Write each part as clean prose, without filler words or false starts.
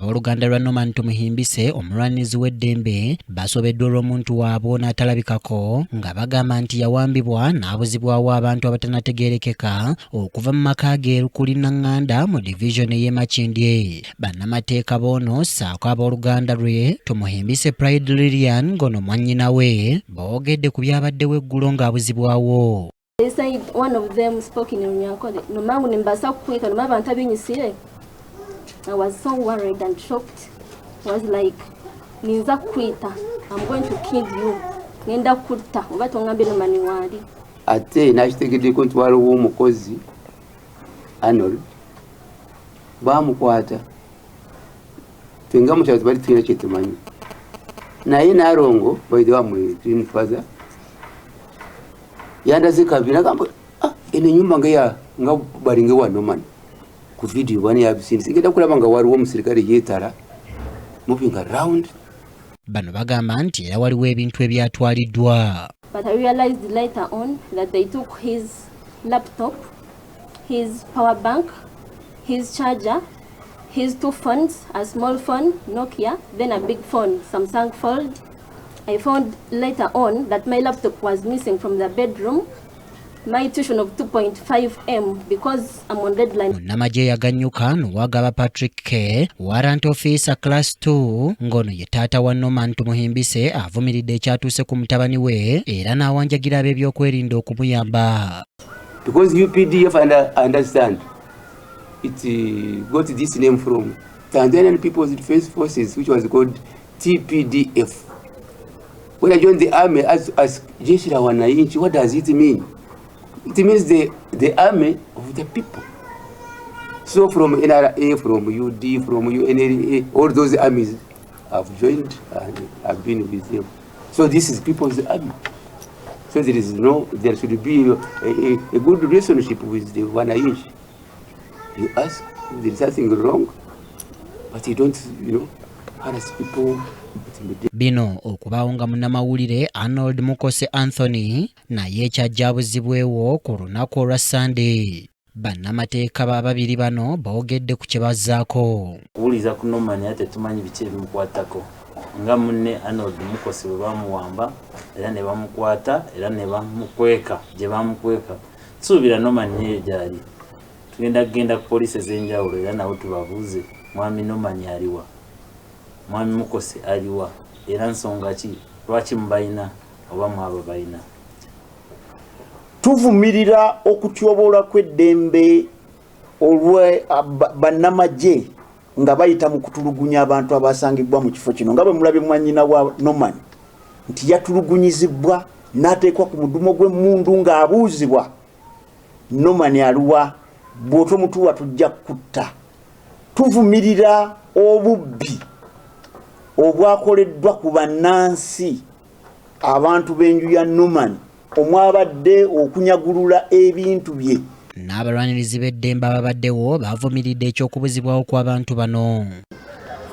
Abooluganda lwa Norman Tumuhimbise, omulwanirizi w'eddembe, basobeddwa olw'omuntu waabwe n'atalabikako, nga bagamba nti yawambibwa n'abuzibwawo abantu abatanategeerekeka okuva mu maka ge Lukuli Naŋŋanda mu division ey'e Makindye. Bannamateeka b'ono ssaako abooluganda lwe Tumuhimbise Pride Lilian, ng'ono mwannyina we, boogedde ku byabaddewo eggulo ng'abuzibwawo. They said one of them spoke in Runyankole. Nomangu nimbaasa kukwita noma abantu abinyisire. I was so worried and shocked. I was like, "Ninza kukwita. I'm going to kill you. Ngenda kutta oba tongambye Nomani waali." Ate nakitegeddeko nti waliwo omukozi Arnold bamukwata. Fenga mukyalo tebali tulina kyetumanyi, naye Nalongo father yandaze kabi, nagamba, "Ah, eno enyumba nga nga balinga wa Norman ku video bani yabisindise." Ngenda kulaba nga waliwo omusirikale yeetala moving around. Bano bagamba nti era waliwo ebintu ebyatwaliddwa. But I realized later on that they took his laptop, his power bank, his charger, his two phones, a small phone, Nokia, then a big phone, Samsung Fold. I found later on that my laptop was missing from the bedroom. My tuition of 2.5 M because I'm on deadline. Munnamagye yaganyuka Nuwagaba Patrick K, warrant officer class 2, ng'ono ye taata wa Norman Tumuhimbise, avumiridde ekyatuuse ku mutabani we era n'awanjagira ab'ebyokwerinda okumuyamba. Because UPDF understand it got this name from Tanzanian People's Defense Forces, which was called TPDF. When I joined the army as Jeshi la Wananchi, what does it mean? It means the army of the people. So from NRA, from UD, from UNLA, all those armies I've joined and I've been with them. So this is people's army. So there is no, there should be a good relationship with the Wananchi. You ask if there is something wrong, but you don't harass people. Bino okubaawo nga munnamawulire Arnold Mukose Anthony naye ekyajjabuzibwewo ku lunaku olwa Sande. Bannamateeka ba babiri bano boogedde ku kye bazzaako. Kuwuliza ku Norman era tetumanyi biki ebimukwatako, nga munne Arnold Mukosi bwe bamuwamba era ne bamukwata era ne bamukweka gye bamukweka. Tusuubira Norman neyo gyali. Tugenda kugenda ku poliisi ez'enjawulo era nabo tubabuuze, mwami Norman aliwa, mwami Mukosi aliwa, era nsonga ki lwaki mubalina oba mwaba balina? Tuvumirira okutyoboola kw'eddembe olwa bannamagye nga bayita mu kutulugunya abantu abasangibwa mu kifo kino, nga bwe mulabye mwannyina wa Norman nti yatulugunyizibwa n'ateekwa ku mudumo gw'emmundu ng'abuuzibwa, "Norman aluwa? Bw'otomutuwa tujja kutta." Tuvumirira obubbi obwakoleddwa ku bannansi, abantu b'enju ya Norman, omwabadde okunyagulula ebintu bye. N'abalwanirizi b'eddembe ababaddewo bavumiridde eky'okubuzibwawo kw'abantu bano.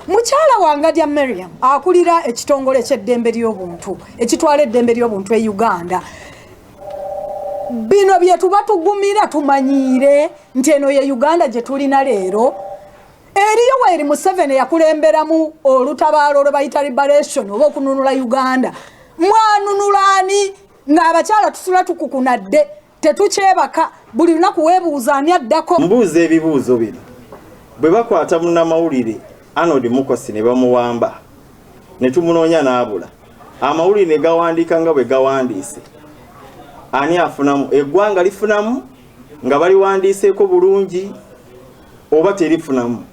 Mukyala Wangadya Mariam akulira ekitongole ky'eddembe ly'obuntu ekitwala eddembe ly'obuntu e Uganda. Bino bye tuba tugumira, tumanyiire nti eno ye Uganda gye tulina leero. Eri Yoweri Museveni yakulemberamu olutabaalo lwe bayita liberation oba okununula Uganda. Mwanunulaani ng'abakyala tusula tukukunadde, tetukyebaka, buli lunaku weebuuza ani addako? Mbuuza ebibuuzo bino: bwe bakwata munnamawulire Arnold Mukosi ne bamuwamba ne tumunoonya n'abula, amawulire ne gawandiika nga bwe gawandiise, ani afunamu? Eggwanga lifunamu nga baliwandiiseeko bulungi oba terifunamu?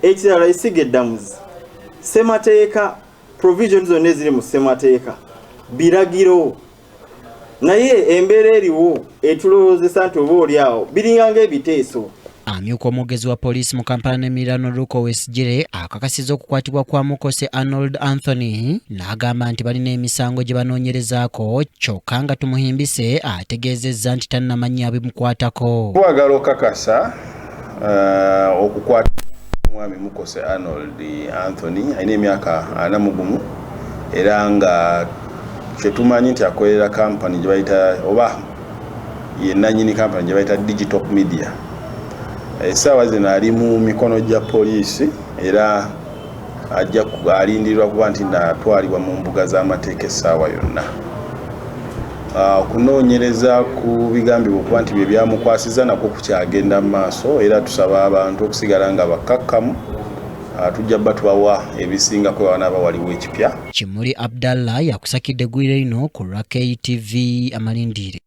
Ekirala, esiga eddamuzi, ssemateeka, provision zonna eziri mu ssemateeka biragiro, naye embeera eriwo etulowoozesa nti oba oli awo biringa ng'ebiteeso. Amyuka omwogezi wa poliisi mu Kampala n'emiriraano, Luke Owoyesigyire, akakasizza okukwatibwa kwa Mukose Arnold Anthony n'agamba nti balina emisango gye banoonyerezaako, kyokka nga Tumuhimbise ategeezezza nti tannamanya bimukwatako. Twagala okakasa okukwata omwami Mukose Arnold Anthony, alina emyaka 41, era nga kyetumanyi nti akolera kampani gye bayita, oba yenanyini kampani gye bayita Digital Media. Essaawa zino ali mu mikono gya poliisi era Ajja alindirirwa kuba nti natwalibwa mu mbuga z'amateeka essaawa yonna. Okunoonyereza ku bigambibwa okuba nti bye byamukwasiza nakwo kukyagenda mu maaso era tusaba abantu okusigala nga bakkakkamu. Tujja bba tubawa ebisingako bwewanaaba waliwo ekipya. Kimuli Abdallah yakusakidde eggulire lino ku lwa KTV Amalindire.